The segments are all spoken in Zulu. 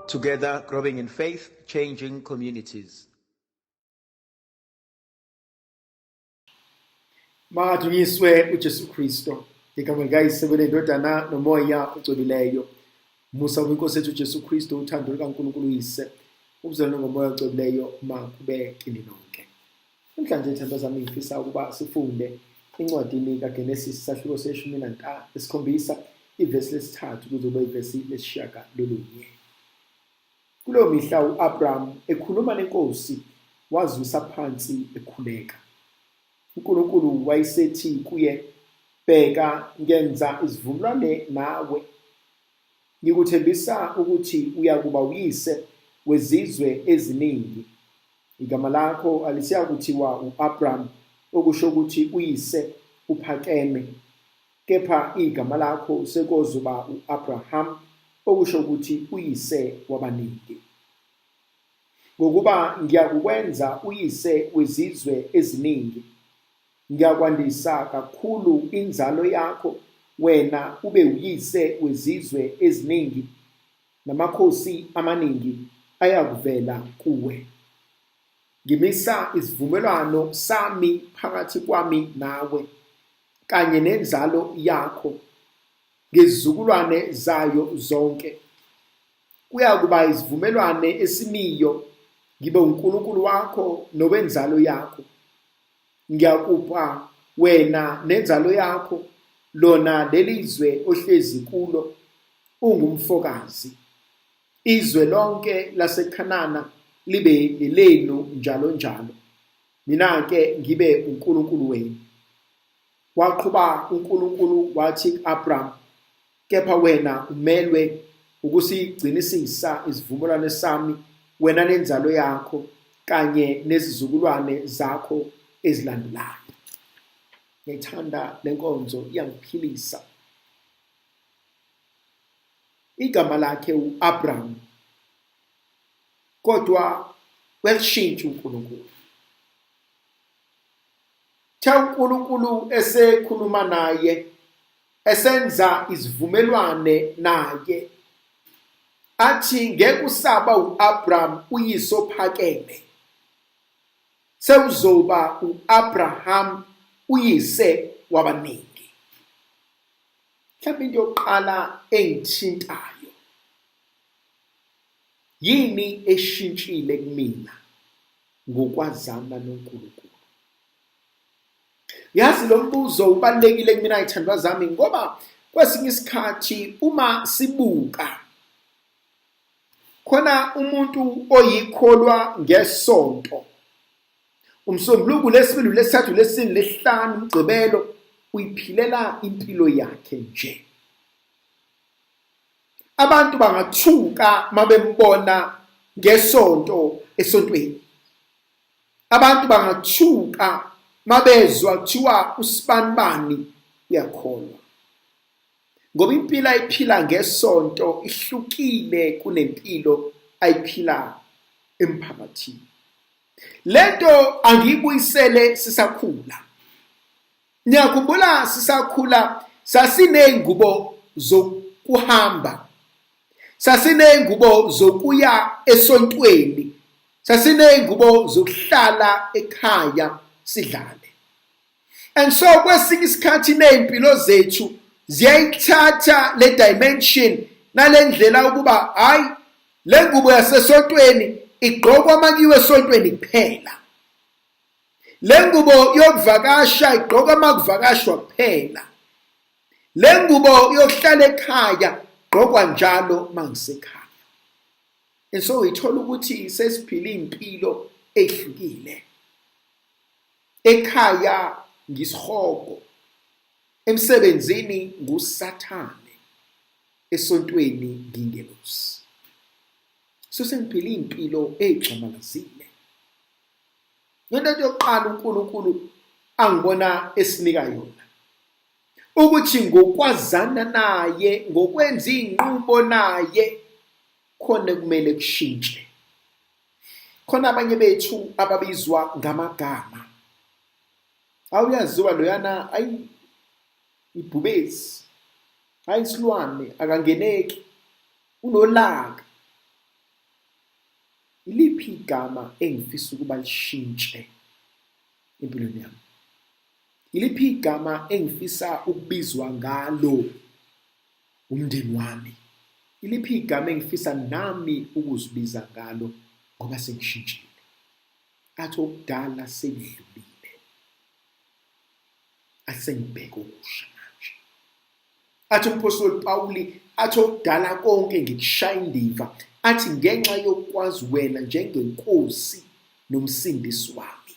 Together, growing in faith, changing communities. Makadunyiswe uJesu Kristo. Igama likaYise lendodana nomoya ocwebileyo. Musa wenkosi yethu uJesu Kristo, uthando lukaNkulunkulu uYise, ubuzalwane ngomoya ocwebileyo makube kini nonke. Namhlanje ithemba zami ngifisa ukuba sifunde encwadini kaGenesis isahluko seshumi nantathu ivesi lesithathu kuze kube ivesi lesishiyagalolunye. Kuleyo mihla u-Abraham ekhuluma nenkosi wazwisa phansi ekhuleka. uNkulunkulu wayesethi kuye, Bheka, ngenza isivumelwane nawe, ngikuthembisa ukuthi uyakuba uyise wezizwe eziningi. Igama lakho alisiyakuthiwa u-Abraham, okusho ukuthi uyise uphakeme, kepha igama lakho sekuzoba u-Abraham, okusho ukuthi uyise wabaningi. Ngokuba ngiyakukwenza uyise wezizwe eziningi, ngiyakwandisa kakhulu inzalo yakho, wena ube uyise wezizwe eziningi, namakhosi amaningi ayakuvela kuwe. Ngimisa isivumelwano sami phakathi kwami nawe kanye nenzalo yakho ngezizukulwane zayo zonke. Kuyakuba isivumelwane esimiyo, ngibe uNkulunkulu wakho nowenzalo yakho. Ngiyakupha wena nenzalo yakho lona leli zwe ohlezi kulo ungumfokazi. Izwe lonke laseKhanana libe lelenu njalo njalo. Mina-ke ngibe uNkulunkulu wenu. Waqhuba uNkulunkulu wathi ku-Abraham, kepha wena umelwe ukusigcinisisa isivumelwano sami wena nenzalo yakho kanye nezizukulwane zakho ezilandelayo. Ngiyayithanda le nkonzo, iyangiphilisa. Igama lakhe u-Abraham, kodwa uyalishintsha uNkulunkulu. The uNkulunkulu esekhuluma naye, esenza isivumelwane naye, athi ngeke usaba u-Abraham uyise ophakeme, sewuzoba u-Abraham uyise wabaningi. Mhlawumbe into yokuqala engithintayo, yini eshintshile kumina ngokwazana noNkulunkulu? Yazi lo mbuzo ubalulekile kumina ithandwa zami, ngoba kwesinye isikhathi uma sibuka khona umuntu oyikholwa ngesonto, uMsombuluko, Lesibili, Lesithathu, Lesine, Lesihlanu, Umgqibelo, uyiphilela impilo yakhe nje. Abantu bangathuka mabembona ngesonto esontweni. Abantu bangathuka mabezwa kuthiwa usibanibani uyakholwa. Ngoba impilo ayiphila ngesonto ihlukile kunempilo ayiphila emphakathini. Lento angiyibuyisele sisakhula. Niyakhumbula sisakhula sasiney'ngubo zokuhamba, sasiney'ngubo zokuya esontweni, sasiney'ngubo zokuhlala ekhaya sidlale. And so kwesinye isikhathi ney'mpilo zethu ziyayithatha le dimension nale ndlela ukuba hhayi le ngubo yasesontweni igqokwa makiwe esontweni kuphela. Le ngubo yokuvakasha igqokwa makuvakashwa kuphela. Le ngubo yokuhlala ekhaya gqokwa njalo mangisekhaya. And so uyithola ukuthi sesiphila impilo ehlukile. Ekhaya ngisihogo, emsebenzini nguSathane, esontweni ngingelosi. So sengiphila impilo egxamalazile. Into yokuqala uNkulunkulu angibona esinika yona ukuthi ngokwazana naye, ngokwenza iy'nqumo naye, khona kumele kushintshe. Khona abanye bethu ababizwa ngamagama. Awuyaziwa loyana, ayi ibhubesi, hayi isilwane, akangeneki, unolaka. Iliphi igama engifisa ukuba lishintshe empilweni yami? Iliphi igama engifisa ukubizwa ngalo umndeni wami? Iliphi igama engifisa nami ukuzibiza ngalo ngoba sengishintshile? Athi okudala sekudlulile, asengibheke okusha manje. Athi umphostoli Pawuli athi okudala konke ngikushaya indiva, athi ngenxa yokwazi wena njengenkosi nomsindisi wami.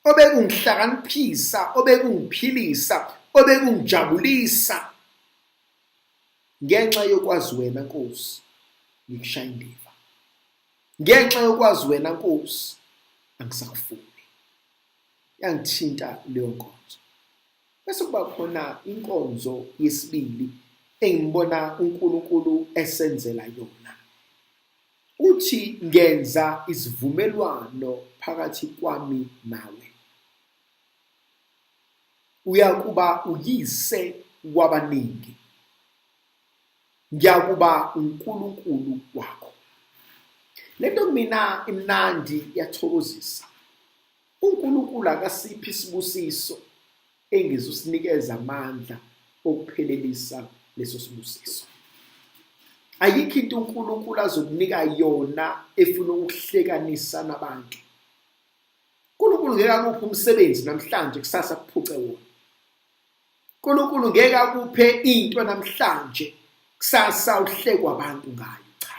Obekungihlakaniphisa, obekungiphilisa, obekungijabulisa ngenxa yokwazi wena Nkosi ngikushaya indiva. Ngenxa yokwazi wena Nkosi angisakufuni. Yangithinta leyo nkonzo. Bese kuba khona inkonzo yesibili engimbona uNkulunkulu esenzela yona. Uthi ngenza isivumelwano phakathi kwami nawe. Uyakuba uyise wabaningi. Ngiyakuba uNkulunkulu wakho. Lento kumina imnandi iyathokozisa. UNkulunkulu akasiphi isibusiso engizusinikeza amandla okuphelelisa leso sibusiso. Ayikho into uNkulunkulu azokunika yona efuna ukuhlekanisa nabantu. uNkulunkulu ngeke akuphe umsebenzi namhlanje kusasa kuphuce wona. uNkulunkulu ngeke akuphe into namhlanje kusasa uhlekwa abantu ngayo cha.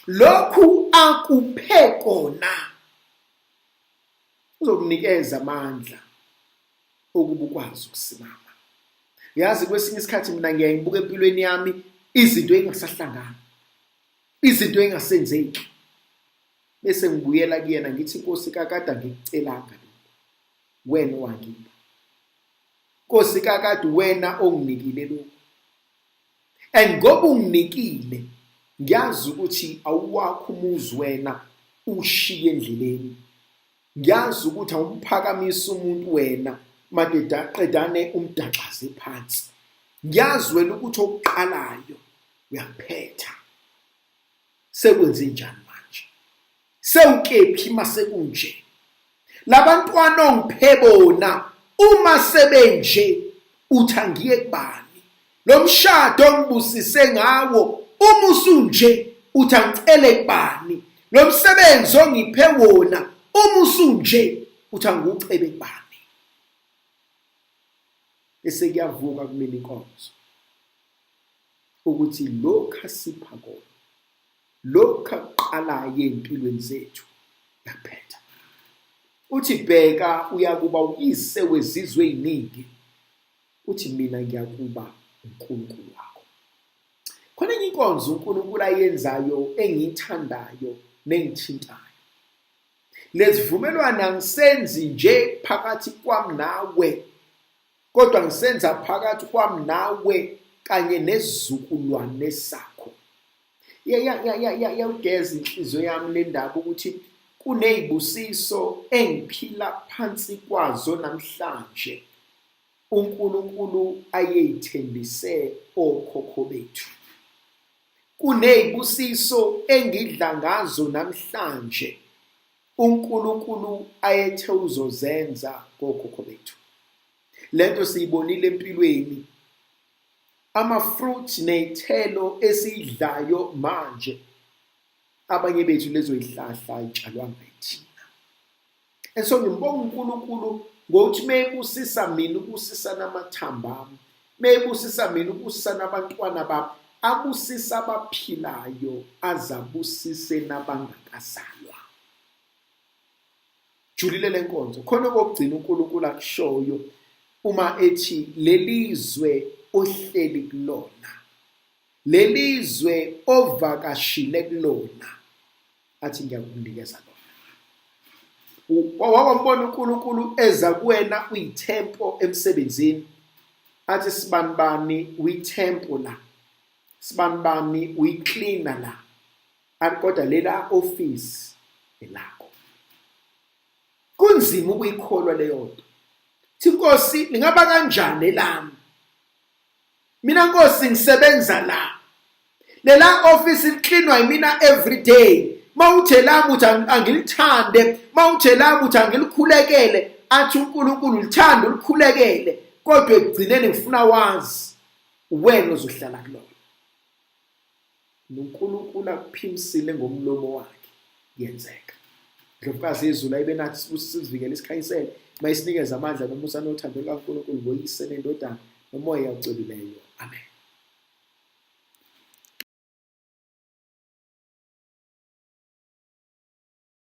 Lokhu akuphe kona uzokunikeza amandla okuba ukwazi ukusimama. Uyazi kwesinye isikhathi mina ngiyaye ngibuke empilweni yami izinto engasahlangani, izinto engasenzeki, bese ngibuyela kuyena ngithi Nkosi kakade angikucelanga lokhu, wena owangipha. Nkosi kakade wena onginikile lokhu. And ngoba unginikile ngiyazi ukuthi awuwakho umuzi wena ushiye endleleni. Ngiyazi ukuthi awumphakamisi umuntu wena madedaqedane umdaxaze phansi. Ngiyazi wena ukuthi okuqalayo uyakuphetha. Sekwenze njani manje? Sewukephi masekunje? Labantwana ongiphe bona uma sebenje uthi angiye kubani? Lo mshado ongibusise ngawo uma usunje uthi angicele kubani? Lo msebenzi ongiphe wona uma usunje uthi angiwucebe kubani? Bese kuyavuka kumina inkonzo ukuthi lokhu asipha kona lokhu akuqalayo ey'mpilweni zethu yaphetha. Uthi bheka uyakuba uyise wezizwe ey'ningi, uthi mina ngiyakuba uNkulunkulu wakho. Khona enye inkonzo uNkulunkulu ayenzayo engiyithandayo nengithintayo. Lesivumelwano angisenzi nje phakathi kwami nawe, kodwa ngisenza phakathi kwami nawe kanye nesizukulwane sakho. Yawugeza inhliziyo yami le ndaba ukuthi kunezibusiso engiphila phansi kwazo namhlanje uNkulunkulu ayeyithembise okhokho bethu. Kunezibusiso engidla ngazo namhlanje uNkulunkulu ayethe uzozenza kokhokho bethu. Lento siyibonile empilweni ama-fruit ney'thelo esiyidlayo manje abanye bethu lezo yihlahla ayitshalwanga yithina. And so ngimbonga uNkulunkulu ngokuthi meyibusisa mina ubusisa namathamba ami, meyibusisa mina ubusisa nabantwana bami, abusise abaphilayo azabusise nabangakazalwa. Julile lenkonzo khona okugcina uNkulunkulu akushoyo uma ethi lelizwe ohleli kulona lelizwe ovakashile kulona athi ngiyakunikeza lona. Wawambona uNkulunkulu eza kuwena uyithempo emsebenzini athi sibanibani uyithempo la sibanibani uyiklina la athi kodwa lela office elakho. Kunzima ukuyikholwa leyo nto. Thi Nkosi lingaba kanjani elami? Mina Nkosi ngisebenza la. Lela office liklinwa yimina every day. Mawuthe lami uthi angilithande, mawuthe lami uthi angilikhulekele, athi uNkulunkulu lithande ulikhulekele, kodwa ekugcineni ngifuna wazi uwena ozohlala kulona. NoNkulunkulu akuphimisile ngomlomo wakhe kuyenzeka. Ndlovukazi yezulu ayibe nathi sizivikele isikhanyisele mayisinikeze amandla nomusa nothando lukaNkulunkulu ngoyise nendodana nomoya ocwebileyo. Amen.